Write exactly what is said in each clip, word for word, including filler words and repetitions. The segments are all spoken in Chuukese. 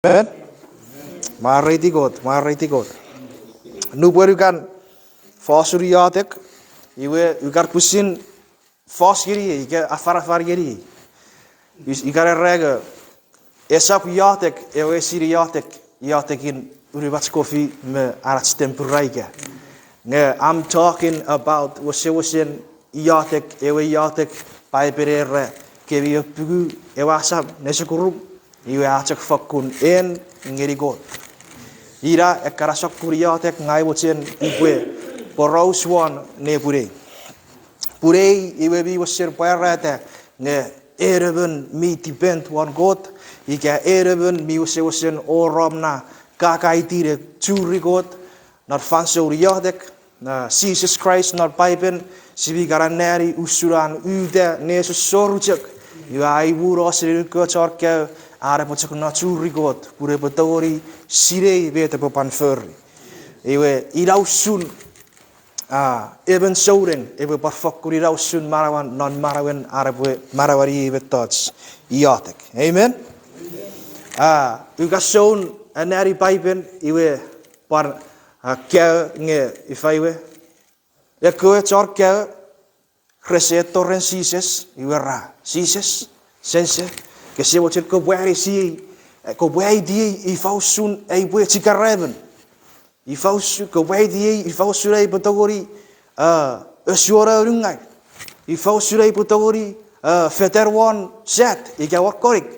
Amen. Mwareiti Kot, mwareiti Kot. Nupwen ua kan fosun iotek, iwe ua kan pwisin fos ngeniei ika afanafan ngeniei. Is-, ua kan ereni, esap iotek ewe esin iotek, iotekin unumach kofi me anach tempura ika. Nge I'm talking about wesewesen iotek, ewe iotek Paipen era, kemi opungu ewe asam nesokurum, iwe a chok fokkun en ngeni Kot. Ina ekkana sokkun iotek ngang ua mochen upwe poraus won nepwinei. Pwinei iwe mi wesen pwarata nge en emon mi depend won Kot, ika en emon mi wesewesen orom na kakaiti ne churi Kot non fansoun iotek. Na Jises Kraist non Paipen, sia kan anneani usun an uta nesosor chok. Iwe a imuno seni nuku chon kaeo, an epwe chok no churi Kot pun epwe tongeni sinei met epwe pwan fori. Iwe ina usun, a, emon souneng epwe pwan fokkun ina usun manauan non manauen an epwe manaueni ei mettoch iotek. Amen? A, ua kan soun anneani Paipen, iwe pwan, a, kaeo nge ifa iwe. Ekkewe chon kaeo rese eto ren Jises, iwe ra, Jises, sense, kose mochen kopwe anisiei, kopwe aitiei ifa usun ai upwe chikar emon. Ifa usun, kopwe aitiei ifa usun ai upwe tongeni, a, osuono nungai. Ifa usun ai upwe tongeni, a, fetan won sat ika won konik.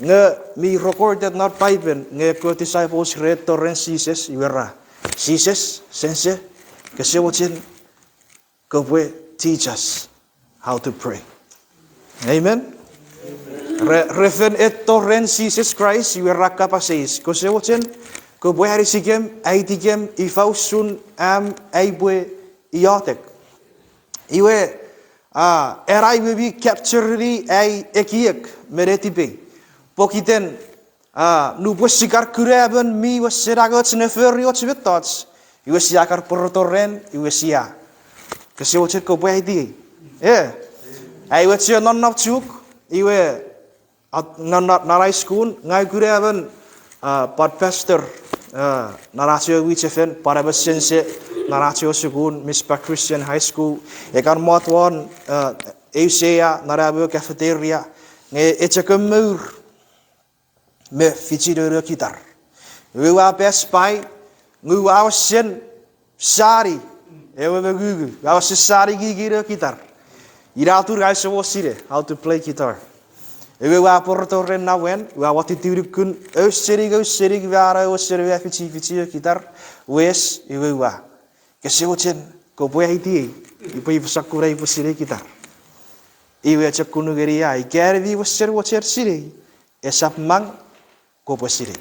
Nge mi recorded non Paipen nge ekkewe disciples re eto ren Jises, iwe ra, Jises, sense, kose mochen kopwe teach us how to pray. Amen? Re, re fen eto ren Jises Kraist, iwe ra kapas eis, kose mochen kopwe anisikem, aitikem ifa usun am aipwe iotek. Iwe, a, ena iwe mi capture-ni ai ekiek me netipei. Pokiten, a, nupwen sia kan kuna emon mi wesen angoch ne fori och mettoch, iwe sia kan poroto ren, iwe sia, kose mochen kopwe aitiei. E, ai we chok nonnom Chuuk, iwe, a, non, non, non high school, ngang ua kuna emon, a, pwan pastor, a, non ach ewe mwichefen, pwan emon sense non ach ewe sukun, Mizpah Christian High School, e kan mot won, a, eu sea non am ewe cafeteria, nge e chok mour me fichino ewe kitar. Iwe ua pass by, nge ua wesen sani ewe mongungu, ua wesen sani kikino kitar. Ina atun ngang use mo sinei how to play guitar. Iwe ua poroto ren na mwan, ua watiw nukun, ausening, ausening, ua no ausening, ua fichi, fichi ewe kitar, wes, iwe ua, kose mochen kopwe aitiei, upwe, upwe sokkun ai upwe sinei kitar. Iwe chok kun ngeni ai, ika en mi wesen mochen sinei, esap mang, kopwe sinei.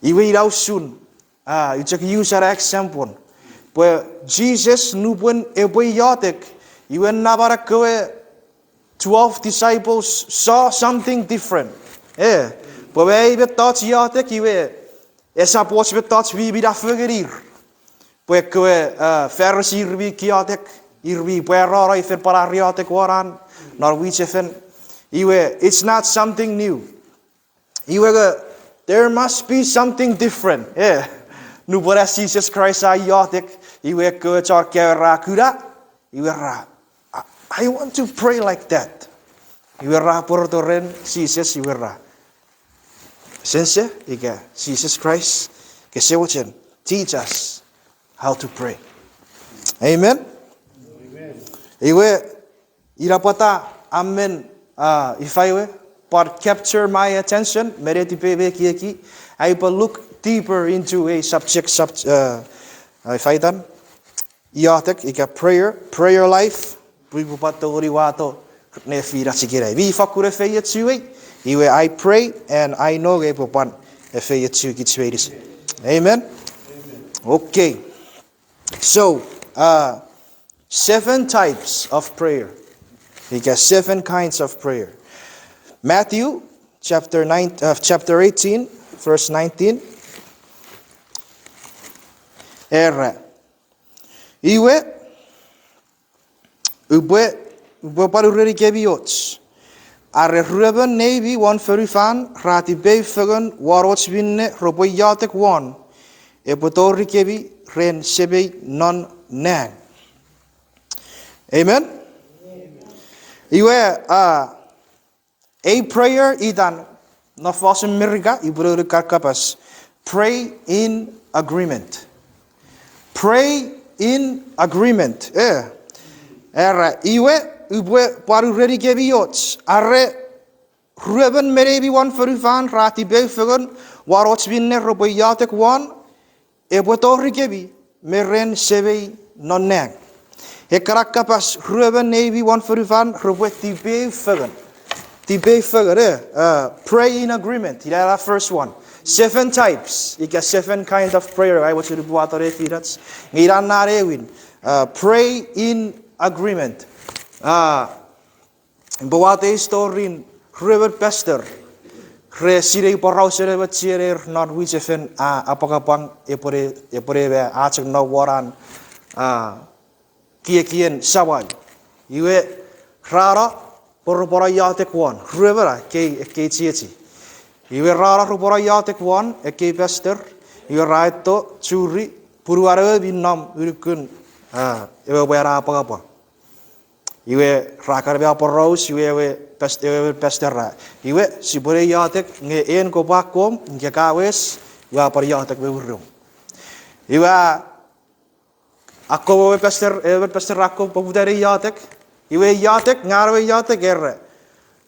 Iwe ina usun, a, ua chok use an example. Pwe Jises nupwen epwe iotek, iwe naman ekkewe twelve disciples saw something different. E, pwe mei mettoch iotek iwe esap och mettoch mi minafo ngenir. Pwe ekkewe, a, Farisi ir mi kiotek, ir mi pwarano ifen pwan ar iotek won an, non mwichefen. Iwe, it's not something new. Iwe nge, there must be something different. E, nupwen a Jises Kraist a iotek, iwe ekkewe chon kaeo ra kuna, iwe ra, I, I want to pray like that. Iwe ra poroto ren Jises, iwe ra, sense, ika Jises Kraist, kose mochen, teach us how to pray. Amen? Iwe, ina pwata a men, a, ifa iwe, pwan capture my attention, me netipei me ekieki, ai upwe look deeper into a subject, sub-, a, a, ifa itan, iotek, ika prayer, prayer life, pwe upwe pwan tongeni wato nefinach ikenai. Mi fakkun efeiochuei, iwe I pray and I know nge epwe pwan efeiochu kich meinisin. Amen? Okay. So, uh, seven types of prayer. Ika seven kinds of prayer. Matthew chapter nine, uh, chapter eighteen, verse nineteen. Era. Iwe, upwe, upwe pwan urenikemi och. Are ruemon neimi won fonufan ra tipeeu fengen won och minne repwe iotek won, epwe tori kemi ren Semei non nang. Amen? Iwe, a, ei prayer itan, non fosun Merika, ipwe noun kan kapas, pray in agreement. Pray in agreement. E. Era, iwe, upwe pwan ureni kemi och, are ruemon me neimi won fonufan ra tipeeu fengen won och minne repwe iotek won, epwe tori kemi me ren Semei non nang. Ekkana kapas ruemon neimi won fonufan repwe tipeeu fengen. Tipeeu fengen, e, pray in agreement. Ina ena first one. Seven types, ika seven kind of prayer, ai mochen upwe wato nefinach. Nge ina ena aewin, pray in agreement. Upwe wato ei story-in ruemon pastor. Re sinei porausen emon chiener non mwichefen a apwangapwang epwene, epwene me a chok nom won an, a, kiekien samau. Iwe ra no pwe repwe no iotek won, ruemon a, ekkei, ekkei chiechi. Iwe ra no repwe no iotek won, ekkei pastor, iwe ra eto churi punuan ewe mi nom unukun, a, ewe mwan a apwangapwang. Iwe ra kan me aporous, iwe ewe past-, ewe pastor a, iwe sipwene iotek nge en kopwe akkom, nge ka wes, iwe a pwan iotek me urum. Iwe a akkom ewe pastor, ewe pastor a akkom poputa ne iotek. Iwe iotek, nge an ewe iotek era,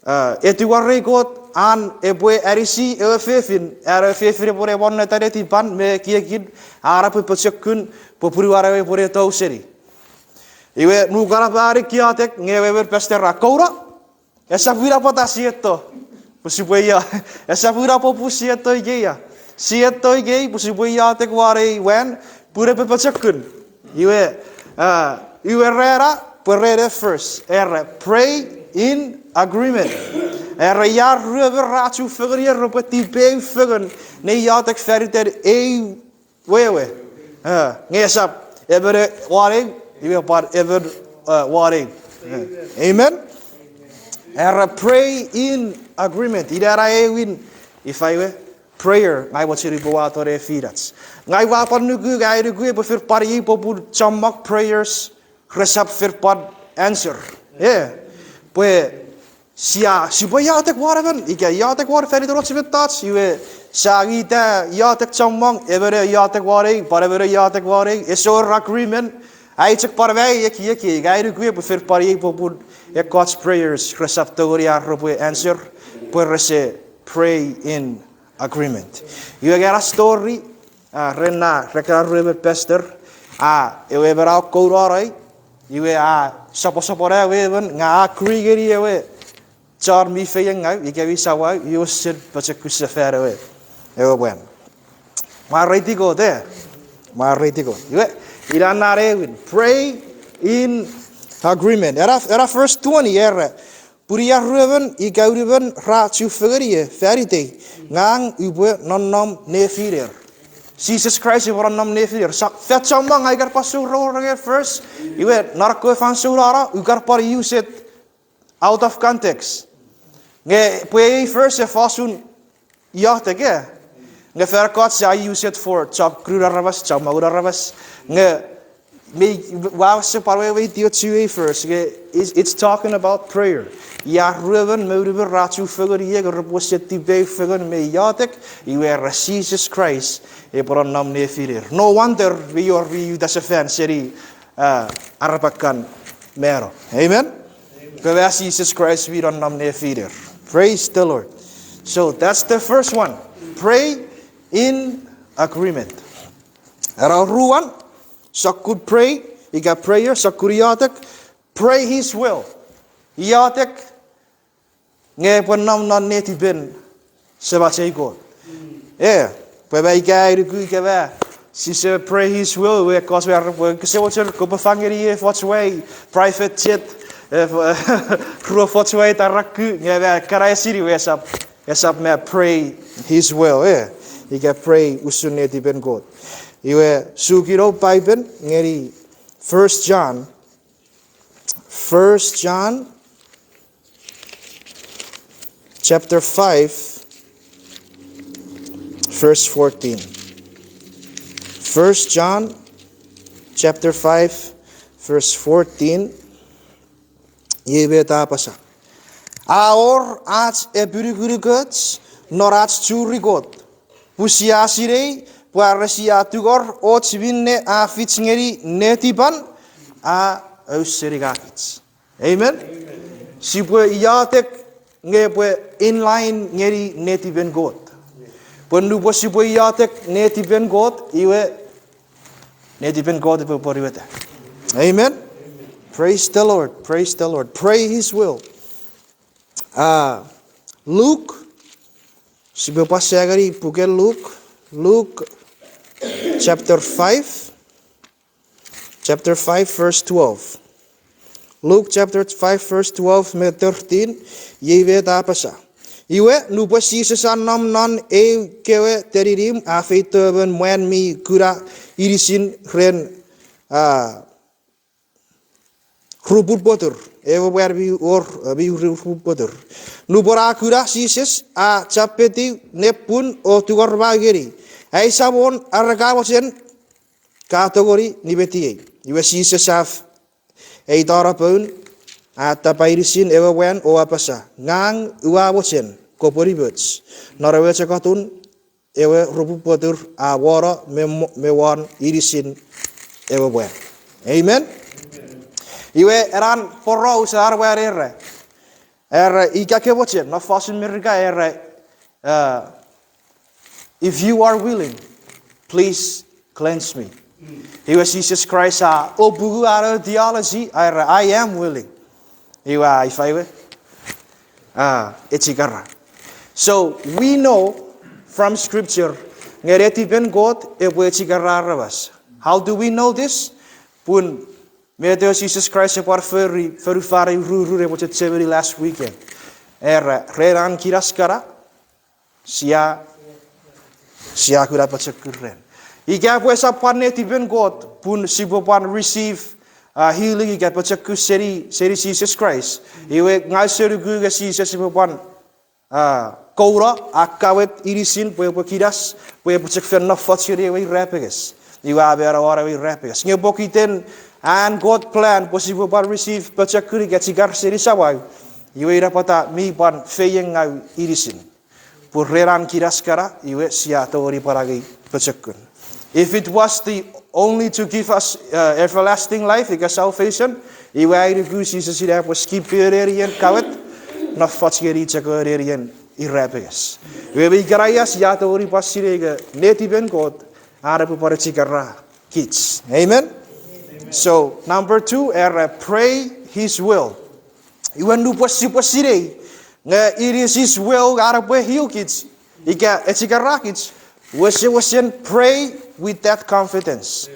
a, etiwa rei Kot an epwe anisi ewe fefin, an ewe fefin epwe ne monneta netipan me ekiekin, an epwe pochokun pwe punuan ewe epwe ne tou seni. Iwe nukanapan iotek nge ewe emon pastor a, kouno, esap ina pwata sieto pwe sipwe io-, esap ina popun sieto ikei a. Sieto ikei pwe sipwe iotek won ei mwan pun epwe pochokun. Iwe, a, iwe ra era pwe ren first, era pray in agreement. Era ia ruemon ra chufengen ie repwe tipeeu fengen ne iotek faniten ei wewe. A, nge esap emon won eu, iwe pwan emon, a, won eu. Amen? Era pray in agreement. Ina ena aewin, ifa iwe, prayer, ngang mochen upwe wato nefinach. Ngang ua pwan nuku, ngang ua nuku epwe fen pwan iei popun chommong prayers resap fen pwan answer. E, pwe sia, sipwe iotek won emon, ika iotek won fan iten och mettoch, iwe sia ngita iotek chommong, emon e iotek won ei, pwan emon e iotek won ei, ese wor agreement, ai chok pwan mai ekieki, ngang ua nuku epwe fen pwan iei popun ekkoch prayers resap tongeni ar repwe answer, pwe rese pray in agreement. Iwe nge ena story, a, ren na, ren ekkana ruemon pastor, a, ewe emon a kouno ei, iwe a soposopono ewe emon nge a agree ngeni ewe chon mi feiengau ika mi samau, iwe sen pochokun sefan ewe, ewe mwan. Mwareiti Kot, e. Mwareiti Kot. Iwe, ina ena aewin, pray in agreement. Ena, ena verse twenty era, pun ia ruemon ika unumon ra chufengen ie fan itei, ngang upwe nonnom nefiner. Jises Kraist epwe nonnom nefiner. Sa, fan chommong ngang ua kan pwan sourongorong ei verse, iwe non ekkewe fansoun a no, ua kan pwan use it out of context. Nge pwe ei verse e fosun iotek, e. Nge fan ekkoch sia use it for chommong kunun aramas, chommong aramas. Nge mei, ua wesen pwan weweiti och ei verse, nge it's, it's talking about prayer. Ia ruemon me unumon ra chufengen ie nge repwe sen tipeeu fengen me iotek, iwe era Jises Kraist epwe nonnom nefiner. No wonder mi wor mi uta sefan seni, a, arapakan mano. Amen? Pwe a Jises Kraist mi nonnom nefiner. Praise the Lord. So that's the first one. Pray in agreement. Ena oruan, sokkun pray, ika prayer, sokkun iotek, pray His will. Iotek, nge epwe nom non netipen Semach ei Kot. E, pwe ma ika ai nuku ika ma, sise pray His will, iwe ekkoch me repwe, kese mochen kopwe fangeni efoch wai, private jet, e, ruofoch wai taraku, nge ma kana esini we esap, esap ma pray His will, e. Ika pray usun netipen Kot. Iwe sukino Paipen ngeni First John, First John, chapter five, verse fourteen. First John chapter five, verse fourteen. Iei met a apasa: A wor ach epinukunukoch non ach churi Kot, pun sia sinei pwe are sia tungor och minne a fich ngeni netipan, a ausening kich. Amen? Sipwe iotek nge epwe in line ngeni netipen Kot. Pwe nupwen sipwe iotek netipen Kot, iwe netipen Kot epwe pwonueta. Amen? Praise the Lord. Praise the Lord. Pray His will. Ah, Luke, sipwe pwan sangeni puken Luke, Luke chapter five, chapter five, verse twelve. Luke chapter five, verse twelve me thirteen, iei met a apasa. Iwe, nupwen Jises a nom non ew kewe teninim, a feito emon mwan mi kuna inisin ren, ah, rupun pwotur. Ewe mwan mi wor, mi rupun pwotur. Nupwen a kuna Jises, a chapetiw nepun o tungor me a ngeni: Ai Samon, are ka mochen, ka tongeni nimetiei. Iwe Jises a f-, eitano poun, a tapa inisin ewe mwan o apasa: Ngang ua mochen, kopwe nimoch. Non ewe chok atun, ewe rupun pwotur a wono me mo-, me won inisin ewe mwan. Amen? Iwe ena poraus an mwan era, era, ika ke mochen, non fosun Merika era, uh, if you are willing, please cleanse me. Iwe Jises Kraist a opungu an ewe theology, a era, I am willing. Iwe a ifa iwe? Ah, echikara. So, we know from scripture, nge netipen Kot epwe echikara aramas. How do we know this? Pun met ewe Jises Kraist a pwan fori fonufan ruru ne mochen chechemeni last weekend. Era, ren an kinas kana, sia, sia kuna pochokun ren. Ika pwe esap pwan netipen Kot, pun sipwe pwan receive, uh, healing ika pochokun seni, seni Jises Kraist. Iwe ngang use nuku nge Jises epwe pwan, uh, kouno, a kawet inisin pwe epwe kinas, pwe epwe chok fen nofoch ngeni ewe irapenges. Iwe a mano won ewe irapenges. Nge pokiten an Kot plan pwe sipwe pwan receive pochokun ika chikar seni samau, iwe ina pwata mi pwan feiengau inisin. Pwe ren an kinas kana, iwe sia tongeni pwan angei pochokun. If it was the only to give us, uh, everlasting life, ika salvation, iwe ai nuku Jises ina epwe skip nenien kawet, nofoch ngeni chok nenien irapenges. Iwe mi ikenai sia tongeni pwan sinei nge netipen Kot, an epwe pwan echikara kich. Amen? So, number two, era pray His will. Iwe nupwen sipwe sinei nge it is His will an epwe heal kich, ika echikara kich, wesewesen pray with that confidence.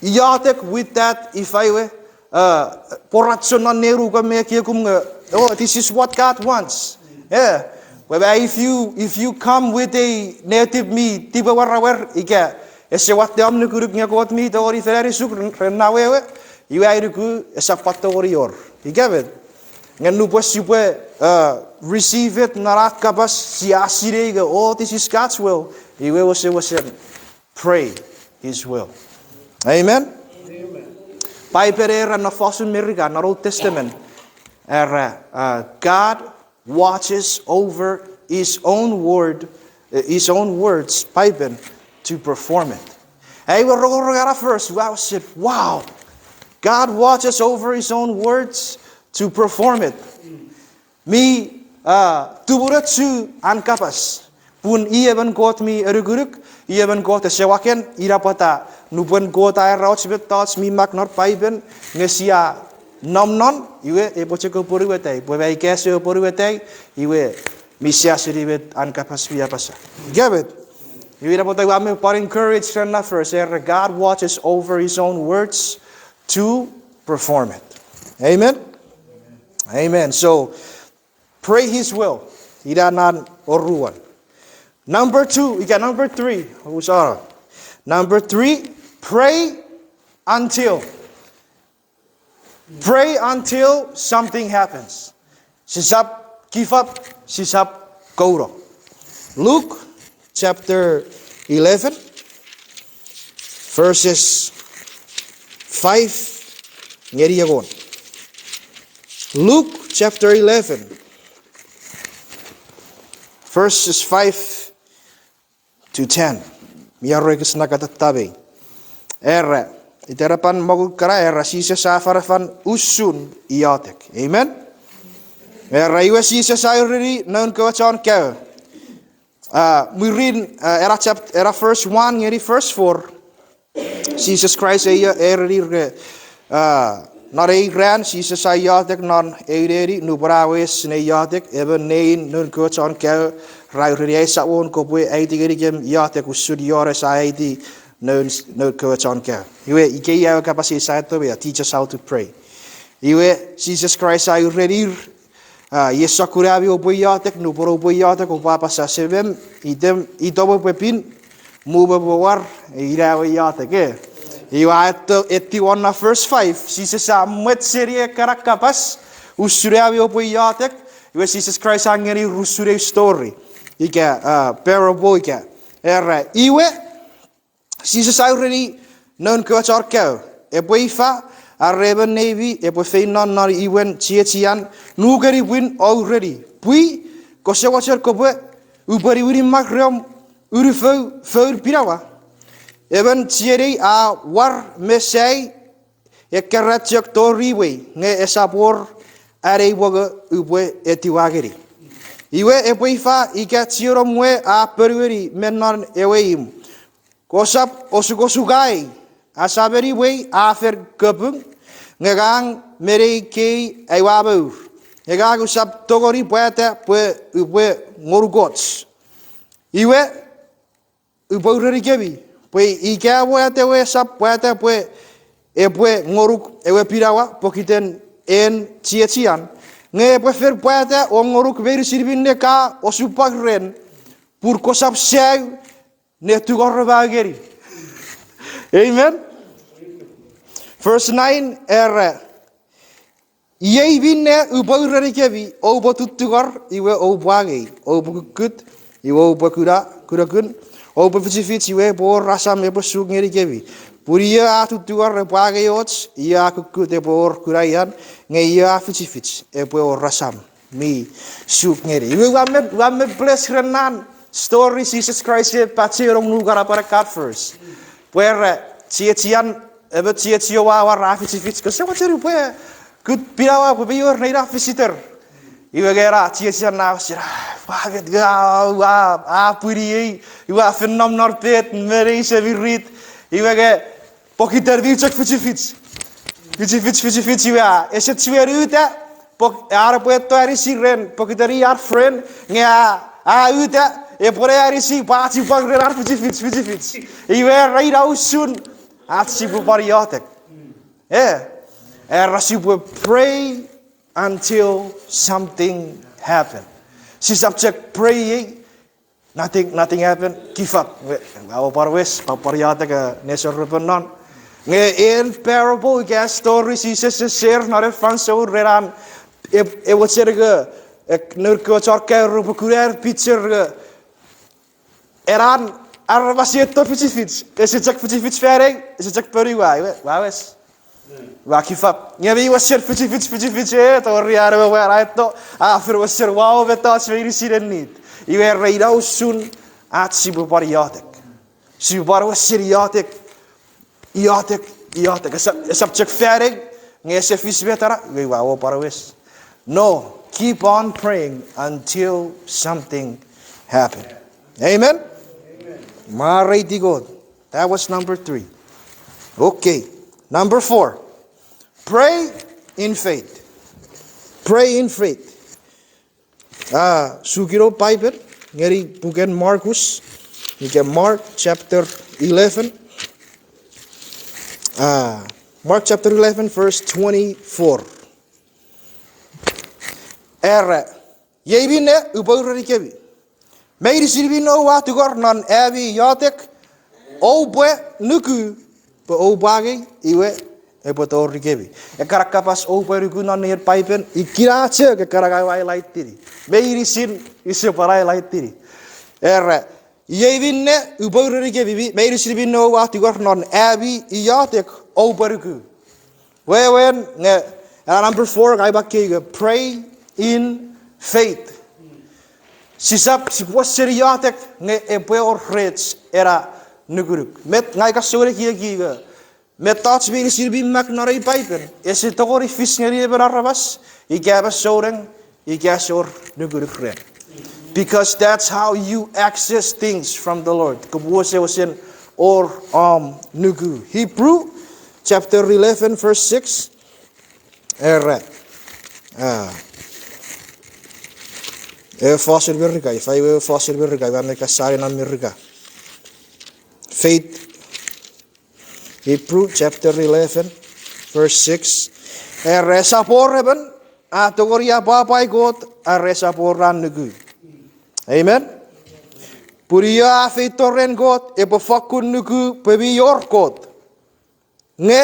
Iotek with that, ifa iwe, uh, pworacho non nenukom me ekiekum nge, oh, this is what God wants. Eh, pwe ma if you, if you come with a netip mi tipemwaramwar ika ese watte om nukunuk nge Kot mi tongeni fen anisuk ren, ren na wewe, iwe ai nuku esap pwan tongeni wor. Ika met? Nge nupwen sipwe, uh, receive it non an kapas, sia sinei nge, oh, this is God's will, iwe wesewesen pray His will. Amen? Paipen era non fosun Merika, non Old Testament, era, uh, God watches over His own word, uh, His own words, Paipen, to perform it. Ai we rongorong ena verse, ua wesen, wow. God watches over His own words to perform it. Mi, uh, tumunochu an kapas. Pun i emon Kot mi anukunuk, i emon Kot ese waken, ina pwata nupwen Kot a era och mettoch mi mak non Paipen, nge sia nom non, iwe epwe chok apwonueta, pwe ma ika ese apwonueta, iwe mi sia seni met an kapas mi apasa. Ika met? Iwe ina pwata ua mi pwan encourage ren na verse, era God watches over His own words to perform it. Amen? Amen. So, pray His will. Ina nan oruan. Number two, ika number three. Who's on? Number three, pray until. Pray until something happens. Sisap give up, sisap kouno. Luke chapter eleven, verses five ngeni engon. Luke chapter eleven, verses five to ten. Mi wor ekis ne katattamei. Era, itenapan mongun kana, era Jises a afanafan usun iotek. Amen? Era iwe Jises a ureni noun kewe chon kaeo. A, mwirin, a, ena chap-, ena verse one ngeni verse four. Jises Kraist e, e erenir nge, a, non ei ran Jises a iotek non eu neni, nupwen a wes ne iotek, emon nein noun kewe chon kaeo ra ureni, ai Samon, kopwe aiti ngenikem iotek usun Johannes a aiti noun, noun kewe chon kaeo. Iwe ikei ewe kapas eis a eto me a teach us how to pray. Iwe Jises Kraist a urenir, a, iei sokkun ami oupwe iotek, nupwen oupwe iotek oupwe apasa, Semem, itom, itom epwe pin, mum epwe war, ina ewe iotek, e. Iwe a eto, etiwon non verse five, Jises a mwet seni ekkana kapas usun ami oupwe iotek. Iwe Jises Kraist a ngenir usun eu story ika, a, parable ika. Era, iwe Jises a ureni noun kewe chon kaeo, epwe ifa are emon neimi epwe feino non imwen chiechian nukun pwin o ureni, Pwi, kose mochen kopwe, upwe niwinimang reom unufou foun pinawa? Emon chienei a war me sai ekkena chok tori imwei, nge esap wor an ei mongo upwe etiwa ngeni. Iwe epwe ifa ika chienom we a ponueni me non ewe imw, Kosap osukosuka ei, asamen imwei a fen kapung, nge ngang me nei kei aua mour, nge ngang usap tongeni pwata pwe upwe ngonukoch. Iwe, upwe urenikemi pwe ika mwo atewe esap pwata pwe epwe ngonuk ewe pinawa pokiten en chiechian, nge epwe fen pwata o ngonuk meinisin minne ka osupwang ren, pun kosap sau ne tungoremau ngeni. Amen. Verse nine era, Iei minne upwe urenikemi, oupwe tuttungor iwe oupwe angei, oupwe kukkut iwe oupwe kuna kunokun, oupwe fichifich iwe epwe wor asam epwe suk ngenikemi. Pun io a tuttungor epwe angei och, io a kukkut epwe wor kunaian, nge io a fichifich epwe wor asam mi suk ngeni. Iwe ua men, ua men bless ren an story Jises Kraist e pachenong nukanapan at first. Pwe ra chiechian, emon chiechi oua war a fichifich, kose mochen upwe kut pinawa pwe mi wor neina visitor. Iwe nge ena chiechian na usun, a, ua met, a, a pwiniei, iwe a fen nom non pet me nei semirit. Iwe nge pokiten mi chok fichifich. Fichifich, fichifich, iwe a, ese chiwen uta, pok-, an epwe eto anisi ren, pokiten i ar friend, nge a, a uta, epwe ne anisi pwe a chipwang ren ar fichifich, fichifich. Iwe ra ina usun ach sipwe pwan iotek. E, era sipwe pray until something happen. Sisap chok pray ei, nothing, nothing happen, give up. Ua pwan wes, pwan iotek, e, nesor repwe non. Nge en parable ika story Jises e share non ei fansoun ren an, e, ewe chen nge, e, noun kewe chon kaeo repwe kuna picture nge, ena aramas eto fichifich, ese chok fichifich fan ei, ese chok ponueni, iwe, ua wes. Ua give up. Nge mi wesen fichifich, fichifich, e, tori an ewe mwan a eto, a fen wesen ua o mettoch meinisin en need. Iwe ra ina usun ach sipwe pwan iotek. Sipwe pwan wesen iotek, iotek, iotek. Esap, esap chok fan ei, nge ese fis met ena, iwe ua o pwan wes. No, keep on praying until something happen. Amen? Mwareiti Kot. That was number three. Okay. Number four. Pray in faith. Pray in faith. A, sukino Paipel ngeni puken Markus, ika Mark chapter eleven. A, Mark chapter eleven, verse twenty-four. Era, iei minne upwe urenikemi, meinisin minne oua tungor non ami iotek, oupwe nuku pwe oupwe angei, iwe epwe torikemi. Ekkana kapas oupwe nuku non nien Paipen, ikkena chok ekkana ngang ua highlightini. Meinisin use pwan highlightini. Era, iei minne upwe urenikemi, meinisin minne oua tingor non ami iotek oupwe nuku. Wewen nge, ena number four, ngang ua makkei nge pray in faith. Sisap, sipwe seni iotek nge epwe wor rech ena nukunuk. Met ngang ua kasoun ekieki nge mettoch meinisin mi mak non ei Paipen ese tongeni fis ngeni emon aramas ika emon souneng ika ese wor nukunuk ren. Because that's how you access things from the Lord. Kopwe wesewesen wor om nuku. Hebrew chapter eleven, verse six. Era, ah, ewe fosun Merika, ifa ewe fosun Merika, ifa me kasari non Merika. Faith, Hebrew chapter eleven, verse six. Era, esap wor emon a tongeni apwapwai Kot are esap wor an nuku. Amen. Pun io a feito ren Kot epwe fokkun nuku pwe mi wor Kot, nge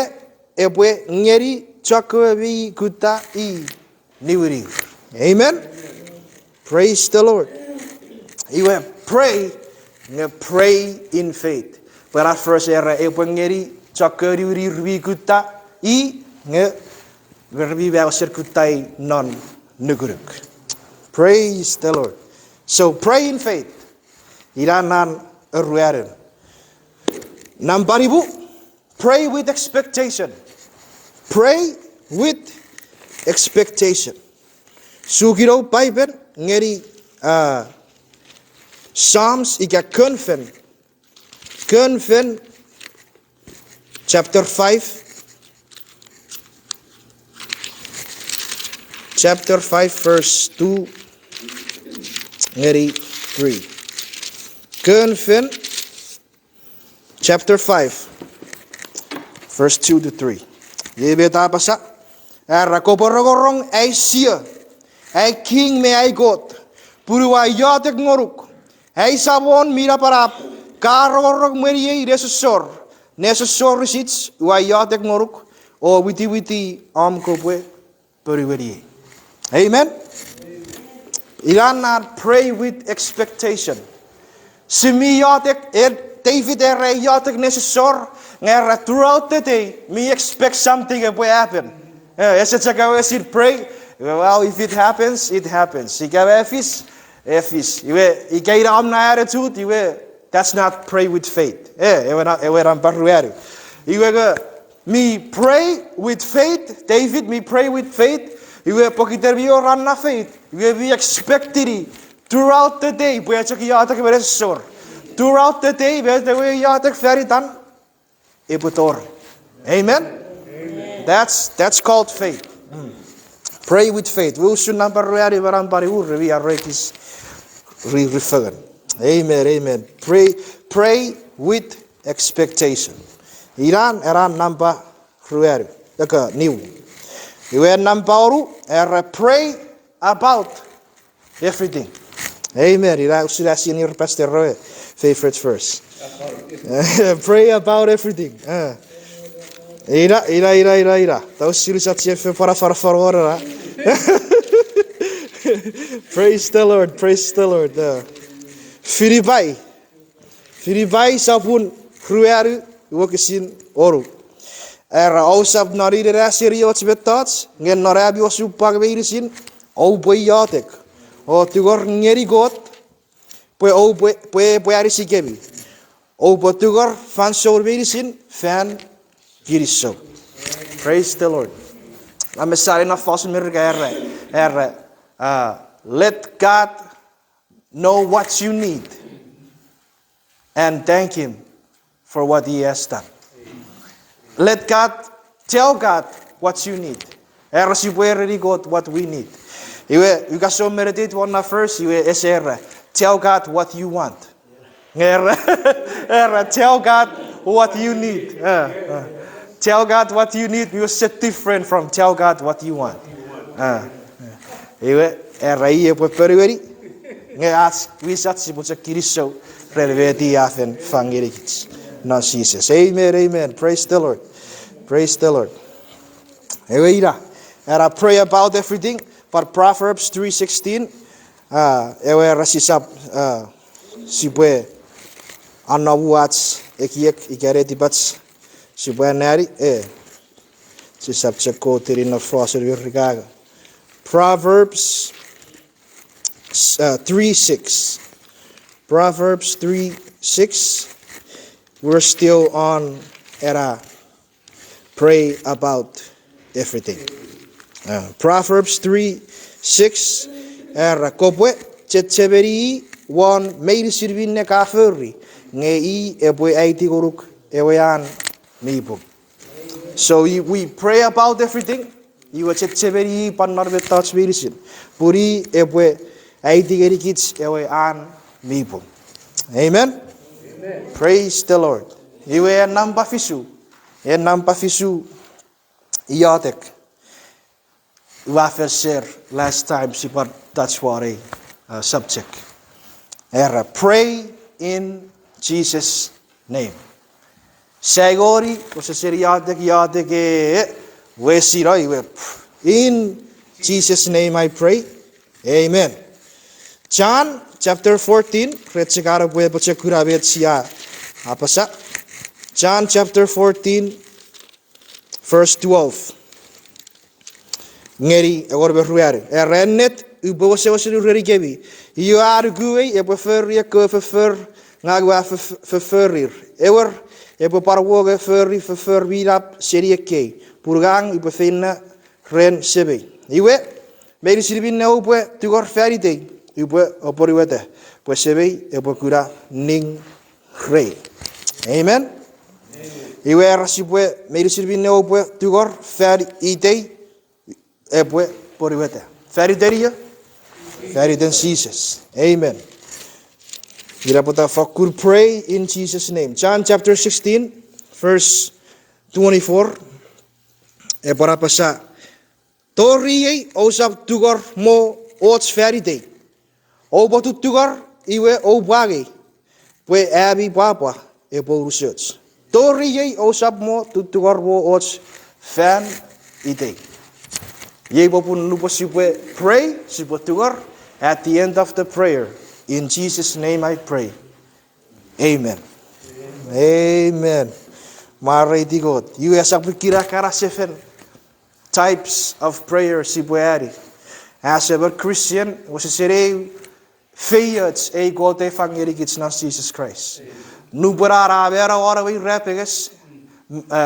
epwe ngeni chokkewe mi kutta i niwinir. Amen. Praise the Lord. Iwe pray, nge pray in faith. Pwe ena verse era epwe ngeni chokkewe niwinir mi kutta i, nge mi mausen kutta i non nukunuk. Praise the Lord. So pray in faith. Ina nan aruanun. Nampa nimu, pray with expectation. Pray with expectation. Suki noum Paipen ngeni, ah, Psalms ika Konfen. Konfen chapter five. Chapter five, verse two ngeni three. Konfen chapter five, verse two to three. Iei met a apasa, era, kopwe rongorong ai sio, ai King me ai Kot, pun ua iotek ngonuk, ai Samon mi napanap, ka rongorong mweniei nesosor, nesosor isich, ua iotek ngonuk, o witiwiti om kopwe ponueni. Amen. Ina nan pray with expectation. Si mi iotek, e, David era iotek nesosor, nge era throughout the day, mi expect something epwe happen. Eh, ese chok ewe sin pray, well, if it happens, it happens. Ika a fis, a fis. Iwe, ika ina om na attitude, iwe, that's not pray with faith. Eh, ewe na, ewe nampa ruanu. Iwe nge, mi pray with faith, David mi pray with faith, iwe pokiten mi wor an na faith, iwe mi expectini throughout the day pwe a chok iotek me nesosor. Throughout the day, met ewe iotek fan itan, epwe tori. Amen? That's, that's called faith. Pray with faith. Iwe usun nampa ruanu me nampa nimu re mi arekis ririfengen. Amen, amen. Pray, pray with expectation. Inan, ena nampa ruanu, eka nimu. Iwe nampa wonu, era pray about everything. Amen. Ina usun a sinir pastor ewe favorite verse. Pray about everything. Eh. Ina, ina, ina, ina, ina. Tau sinus at sien fe para, para, para, para. Praise the Lord, praise the Lord. Eh. Filipai. Filipai sopun ruanu, wokisin wonu. Era ousap noninen aseri och mettoch, nge non ami osupwang meinisin, oupwe iotek. O tungor ngeni Kot, pwe oupwe, pwe, pwe anisikemi. Oupwe tungor fansoun meinisin, fan kinisou. Praise the Lord. Ina mesan ena fosun Merika era, era, uh, let God know what you need and thank Him for what He has done. Let God, tell God what you need. Era sipwe ereni Kot what we need. Iwe, ika sou meditate won na verse, iwe ese era, tell God what you want. Nge era, era, tell God what you need. Eh, eh. Tell God what you need, you set different from tell God what you want. Eh, eh. Iwe, era i epwe ponueni. Nge ach, wisach sipwe chok kinisou ren met i a fen fang ngenikich non Jises. Amen, amen. Praise the Lord. Praise the Lord. Ewe ina, era pray about everything, but Proverbs three sixteen, ah, ewe era sisap, ah, sipwe anomu ach ekiek ika netipach, sipwe anneani, eh, sisap chok quote-ini non fosun Merika. Proverbs uh, three six. Proverbs three six. We're still on at, uh, pray about everything. Uh, Proverbs three six. Era, kopwe chechemeni won meinisin minne ka fori, nge i epwe aiti ngonuk ewe an mi pung. So i- we pray about everything. Iwe chechemeni i pwan non mettoch meinisin, pun i epwe aiti ngenikich ewe an mi pung. Amen? Praise the Lord. Iwe en nampa fisu, en nampa fisu iotek. Ua fen share last time sipwe touch won ei, uh, subject. Era, pray in Jesus' name. Sia ngeni, kose seni iotek, iotek e, wesino iwe, in Jesus' name I pray. Amen. John chapter fourteen, ren chok an epwe pochokun a met sia apasa. John chapter fourteen, verse twelve. Ngeni engon me ruanu. Era, ennet, upwe wesewesen urenikemi, io a nukuei epwe fori ekkewe foffor ngang ua fo- fofforir. Ewer, epwe pwan wonge fori foffor mi nap seni ekkei, pun ngang upwe feino ren Semei. Iwe, meinisin minne oupwe tungor fan itei, upwe apwonueta, pwe Semei epwe kuna ning rei. Amen? Iwe era sipwe, meinisin minne oupwe tungor fan itei, epwe apwonueta. Fan iten io? Fan iten Jises. Amen. Ina pwata fokkun pray in Jesus' name. John chapter sixteen, verse twenty-four. Epwe apasa, tori iei ousap tungor mo och fan itei. Oupwe tutungor, iwe oupwe angei, pwe ami pwapwa epwe unusoch. Tori iei ousap mo tutungor mo och fan itei. Iei popun nupwen sipwe pray, sipwe tungor, at the end of the prayer, in Jesus' name I pray. Amen. Amen. Mwareiti Kot. Iwe esap kuna ekkana seven types of prayer sipwe ani. As a Christian, wesesen eu feioch ei Kot a fang ngenikich non Jises Kraist. Nupwen a mano won ewe irapenges,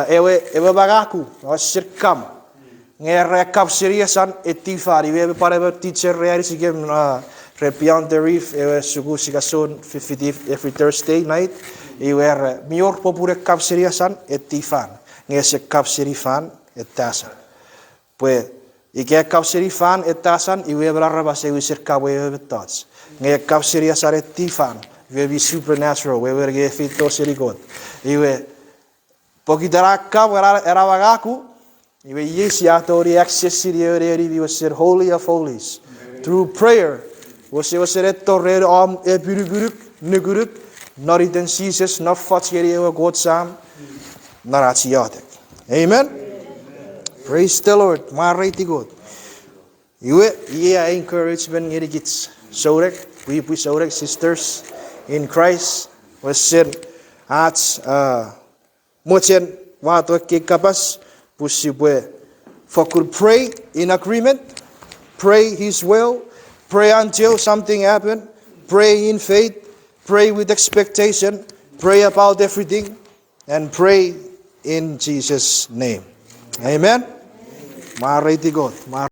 ewe, ewe mangaku, a wesen kam. Nge ra kap seni asan eti fan, iwe pwan emon teacher ra anisikem, ren Beyond the Reef, ewe sukun sika son fifty every Thursday night. Iwe ra, mi wor popun e kap seni asan eti fan, nge ese kap seni fan eti asan. Pwe ika e kap seni fan eti asan, iwe emon aramas a wesen kap ewe mettoch. Nge e kap seni asan eti fan, iwe mi supernatural, wewen nge e feito seni Kot. Iwe pokiten a kap ena, ena mangaku, iwe iei sia tongeni access seni ewe neni mi wesen Holy of Holies. Through prayer, wesewesen etto ren om epinukunuk, nukunuk, non iten Jises, non foch ngeni ewe Kot Sam, non ach iotek. Amen? Praise the Lord. Mwareiti Kot. Iwe, iei a encouragement ngenikich souneng, pwipwi souneng, sisters in Christ, wesen ach, uh, mochen wato ekkei kapas, pwe sipwe fokkun pray in agreement, pray His will, pray until something happen, pray in faith, pray with expectation, pray about everything, and pray in Jesus' name. Amen. Mwareiti Kot.